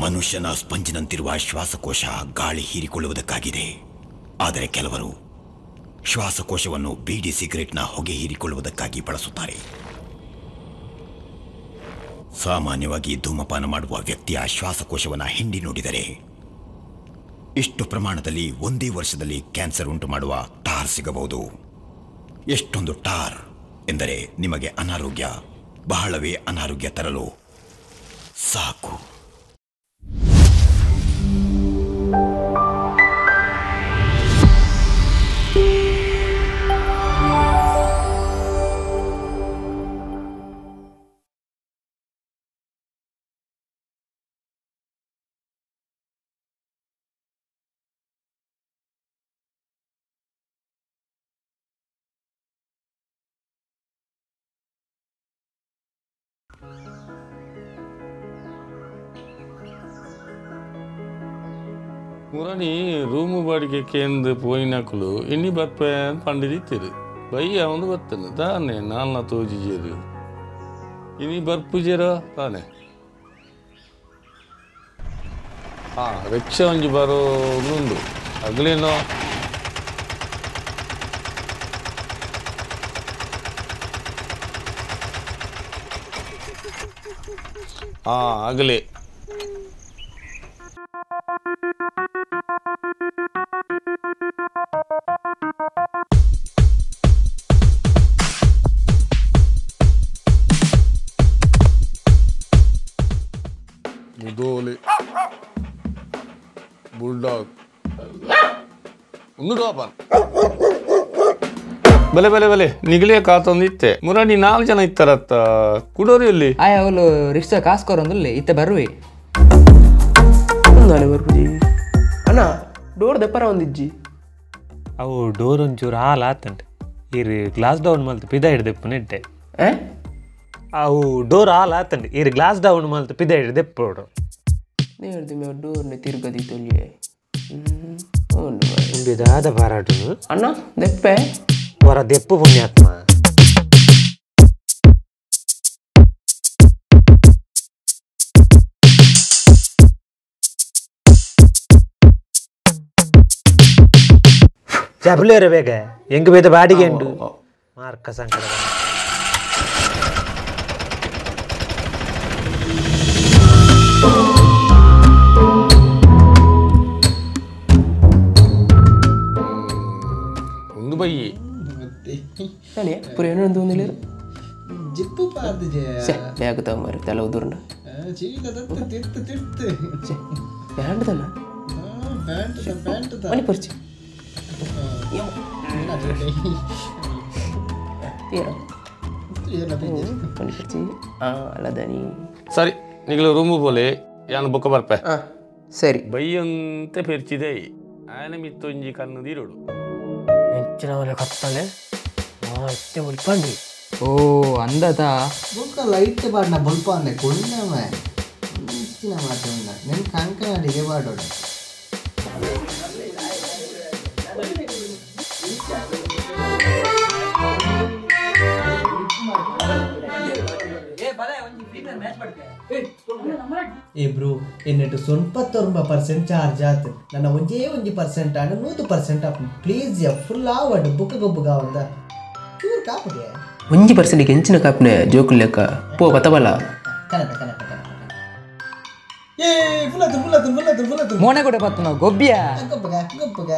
ಮನುಷ್ಯನ ಸ್ಪಂಜಿನಂತಿರುವ ಶ್ವಾಸಕೋಶ ಗಾಳಿ ಹೀರಿಕೊಳ್ಳುವುದಕ್ಕಾಗಿದೆ. ಆದರೆ ಕೆಲವರು ಶ್ವಾಸಕೋಶವನ್ನು ಬೀಡಿ ಸಿಗರೆಟ್ನ ಹೊಗೆ ಹೀರಿಕೊಳ್ಳುವುದಕ್ಕಾಗಿ ಬಳಸುತ್ತಾರೆ. ಸಾಮಾನ್ಯವಾಗಿ ಧೂಮಪಾನ ಮಾಡುವ ವ್ಯಕ್ತಿಯ ಶ್ವಾಸಕೋಶವನ್ನು ಹಿಂಡಿ ನೋಡಿದರೆ ಇಷ್ಟು ಪ್ರಮಾಣದಲ್ಲಿ ಒಂದೇ ವರ್ಷದಲ್ಲಿ ಕ್ಯಾನ್ಸರ್ ಉಂಟು ಮಾಡುವ ಟಾರ್ ಸಿಗಬಹುದು. ಎಷ್ಟೊಂದು ಟಾರ್ ಎಂದರೆ ನಿಮಗೆ ಅನಾರೋಗ್ಯ, ಬಹಳವೇ ಅನಾರೋಗ್ಯ ತರಲು ಸಾಕು. ಮುರಣಿ ರೂಮು ಬಾಡಿಗೆ ಕೇಂದ್ರ ಪೋಯಿನಕುಲು ಇನ್ನಿ ಬರ್ಪೆ ಪಂಡಿದಿತ್ತಿರು ಬಯ್ಯ ಒಂದು ಬರ್ತೇನೆ ತಾನೆ ನಾಲ್ನ ತೋಜಿಜೇರು ಇನಿ ಬರ್ಪುಜೇರೋ ತಾನೆ. ಹಾಂ ರಿಕ್ಷಾ ಒಂಜಿ ಬರೋ ಉಂಡು ಅಗಲೇನೋ. ಹಾಂ ಆಗಲೇ ಮುದೋಲಿ ಬುಲ್ಡಾಗ್ ಒಂದು ಡಾಪರ್ ಬಲೆ ಬಲೆ ಬಲೆ ನಿಗಲೇ ಕಾತೊಂದಿತ್ತೆ. ಮುರಾಣಿ 4 ಜನ ಇತ್ತಾರತ್ತ ಕುಡೋರಿ ಇಲ್ಲಿ ಆಯ್ ಅವಳು ರಿಕ್ಷಾ ಕಾಸು ಕೊರೊಂದುಲ್ಲೆ ಇತ್ತೆ ಬರುವೆ ಬರ್ಪುಜಿ ಅಣ್ಣ. ಡೋರ್ ದೆಪ್ಪರ ಒಂದಿಜ್ಜಿ ಅವು ಡೋರ್ ಒಂಚೂರು ಹಾಲು ಆತಂಟು ಈರು ಗ್ಲಾಸ್ ಡೌನ್ ಮಲ್ತು ಪಿದ ಹಿಡ್ದೆಪ್ಪು ನೆಟ್ಟೆ. ಅವು ಡೋರ್ ಹಾಲು ಆತಂಡು ಈರು ಗ್ಲಾಸ್ ಡೌನ್ ಮಲ್ತು ಪಿದ ಹಿಡ್ದೆಪ್ಪೋಡು ಡೋರ್ನ ತಿರ್ಗದಿ ತೊಲಿಯೆ ಉಂಬಿದಾದ ಬಾರಾಟು ಅಣ್ಣ ದೆಪ್ಪೆ ವರ ದೆಪ್ಪು ಪುಣ್ಯಾತ್ಮ. ಜಬಲೇರ ಬೇಗ ಹೆಂಗ್ ಬೇದ ಬಾಡಿಗೆ ಉಂಟು ಮಾರ್ಕ ಸಂಕಟ. ಒಂದು ಬಯ್ಯಿ ಪುರ ಏನೊಂದು ಒಂದಿಲ್ಲ ಜಿಪ್ಪು ಪಾರ್ದಿಜೆ ಸೆ ಬ್ಯಾಗ್ ತಗೊಂಬಾರಿ ತಲೆ ಉದುರ್ನ ಚೀಲ ದತ್ತು ತಿರ್ತು ತಿರ್ತು ಪ್ಯಾಂಟ್ ತನ ಪ್ಯಾಂಟ್ ಪ್ಯಾಂಟ್ ಮನಿ ಪರ್ಚಿ ಸರಿ ನಿಗಲು ರೂಮು ಬೋಲೆ ಯಾನು ಬೊಕ್ಕ ಬರ್ಪೆ. ಸರಿ ಬೈಯಂತೆ ಪೆರ್ಚಿದೆ ಆಯನ ಮಿತ್ತೊಂಜಿ ಕಣ್ಣು ದೀರೋಡು ಹೆಚ್ಚಿನ ಕತ್ತಲೆ ಉಲ್ಪಂಡಿ. ಓ ಅಂದತಾ ಬೊಕ್ಕ ಲೈಟ್ ಬಾಡ್ನ ಬೊಲ್ಪ ಅಂದೆ ಕೊಣ್ಣಮ ಹೆಚ್ಚಿನ ಮಾತೆ ಉಂಡ ನೆನ್ ಕಂಕನಾಡಿಗೆ ಬಾಡೋಡ. ಏ ಬ್ರೋ ಎನ್ನೆಟ್ಟು 99% ಚಾರ್ಜ್ ಆತು ನನ್ನ ಒಂಜೇ 1% ಆಂಡ 100% ಆಪು ಪ್ಲೀಸ್ ಯಾ ಫುಲ್ ಆವಡ್ ಬುಕ್ಕ ಗೊಬ್ಬುಗ ಒಂದ ಚೂರು ಕಾಪುಗೆ 1% ಹೆಂಚಿನ ಕಾಪಿನ ಜೋಕುಲ್ ಲೆಕ್ಕ ಪೋ ಬತ್ತಬಲ್ಲ ಕನಪ ಕನಪ ಕನಪ. ಏ ಫುಲ್ ಆತು ಫುಲ್ ಆತು ಫುಲ್ ಆತು ಫುಲ್ ಆತು ಮೋನೆ ಕೂಡ ಬತ್ತು ನಾವು ಗೊಬ್ಬಿಯ ಗೊಬ್ಬುಗ ಗೊಬ್ಬುಗ.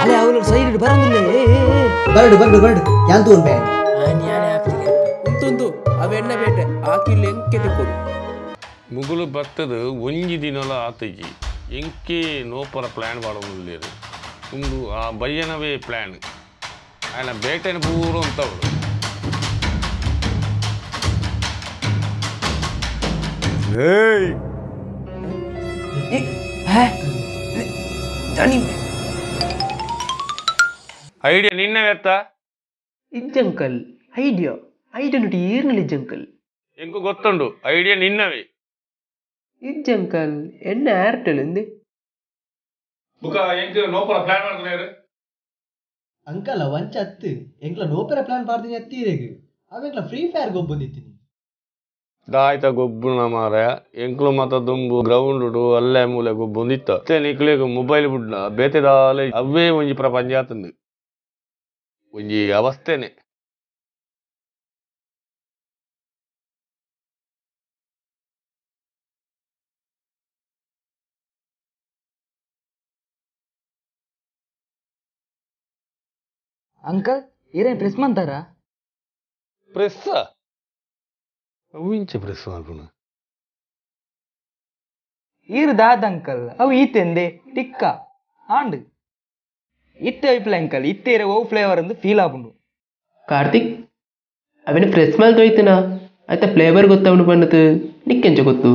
ಅಲೆ ಅವಳು ಸೈಡ್ ಬರೋದಿಲ್ಲ. ಬರಡು ಬರಡು ಬರಡು ಯಾಂತು ಉಂಬೆ ಉಂಟುಂದು ಅವೆಣ್ಣ ಬೇಟೆ ಆಕಿಲ್ ಎಂಕೆ ತಿಕ್ಕೊಡು ಮುಗುಲು ಬರ್ತದ ಒಂಜಿ ದಿನಲ ಆತಜಿ ಎಂಕೆ ನೋಪರ ಪ್ಲ್ಯಾನ್ ಮಾಡೋದಿಲ್ಲ ಉಂದು ಆ ಬಯ್ಯನವೇ ಪ್ಲ್ಯಾನ್ ಆಯನ ಬೇಟೆನ ಪೂರ ಅಂತವಳು. ಏಯ್ ಐಡಿಯಾ ನಿನ್ನೆ ವ್ಯರ್ಥ ಇಜ್ಜಂಕಲ್ ಐಡಿಯಾ ಐಡಿಯಾ ನೋಡಿ ಏರ್ನಲ್ಲಿ ಇಜ್ಜಂಕಲ್ ಎಂಕು ಗೊತ್ತುಂಡು ಐಡಿಯಾ ನಿನ್ನವೇ ಇಜ್ಜಂಕಲ್ ಎನ್ನ ಏರ್ಟೆಲ್ ಎಂದೆ. ಬುಕ ಎಂಕ್ ನೋಪರ ಪ್ಲಾನ್ ಮಾಡ್ತಾರೆ. ಅಂಕಲ್ ವಂಚ ಅತ್ತು ಎಂಕ್ಲ ನೋಪರ ಪ್ಲಾನ್ ಪಾಡ್ದಿನಿ ಅತ್ತೀರೆಗ್ ಅವೆಂಕ್ಲ ಫ್ರೀ ಫೈರ್ ಗೊಬ್ಬೊಂದಿತ್ತೀನಿ. ದಾಯ್ತ ಗೊಬ್ಬುನ ಮಾರ ಎಂಕ್ಲು ಮಾತ ದುಂಬು ಗ್ರೌಂಡ್ ಅಲ್ಲೇ ಮೂಲೆ ಗೊಬ್ಬೊಂದಿತ್ತ. ನಿಕ್ಲೆಗ್ ಮೊಬೈಲ್ ಬುಡ್ನ ಬೇತೆದಾಲೆ ಅವೇ ಒಂಜಿ ಪ್ರಪಂಚ ಆತಂದು ಒಂಜಿ ಅವಸ್ಥೆನೆ. ಅಂಕಲ್ ಏರೇನು ಪ್ರೆಸ್ ಮಂತಾರ? ಪ್ರೆಸ್ ಅವಿಂಚ ಪ್ರೆಸ್ ಮಾಡ್ಕೊಣ ಈರು ದಾದ ಅಂಕಲ್ ಅವು ಈತೆಂದೆ ಟಿಕ್ಕ ಆಂಡ್ ಇತ್ತೆ ಐಪ್ಲೆ ಅಂಕಲ್ ಇತ್ತೇರೆ ಓ ಫ್ಲೇವರ್ ಅಂದು ಫೀಲ್ ಆಪುಂಡು. ಕಾರ್ತಿಕ್ ಅವನ ಪ್ರೆಸ್ ಮಾಲ್ ತೋಯ್ತನ ಆಯ್ತಾ ಫ್ಲೇವರ್ ಗೊತ್ತವನು ಬಣ್ಣದು ನಿಕ್ಕೆಂಚ ಗೊತ್ತು?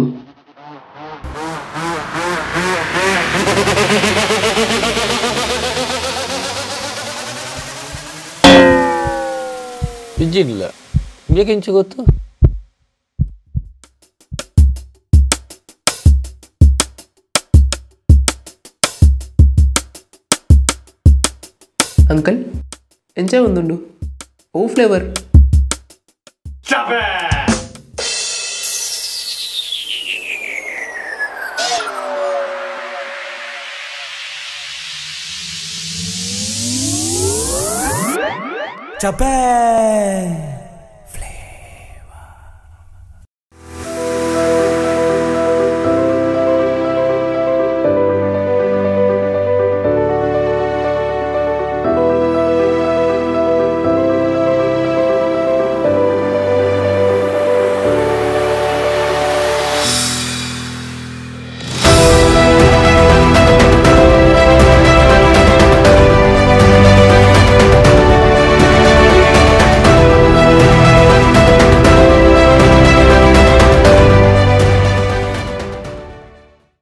ಇಜ್ಜಿಲ್ಲ ಬೇಕೆಂಚ ಗೊತ್ತು? ಅಂಕಲ್ ಎಂಚ ಒಂದುಂಡು ಓ ಫ್ಲೇವರ್? ಚಪೇ.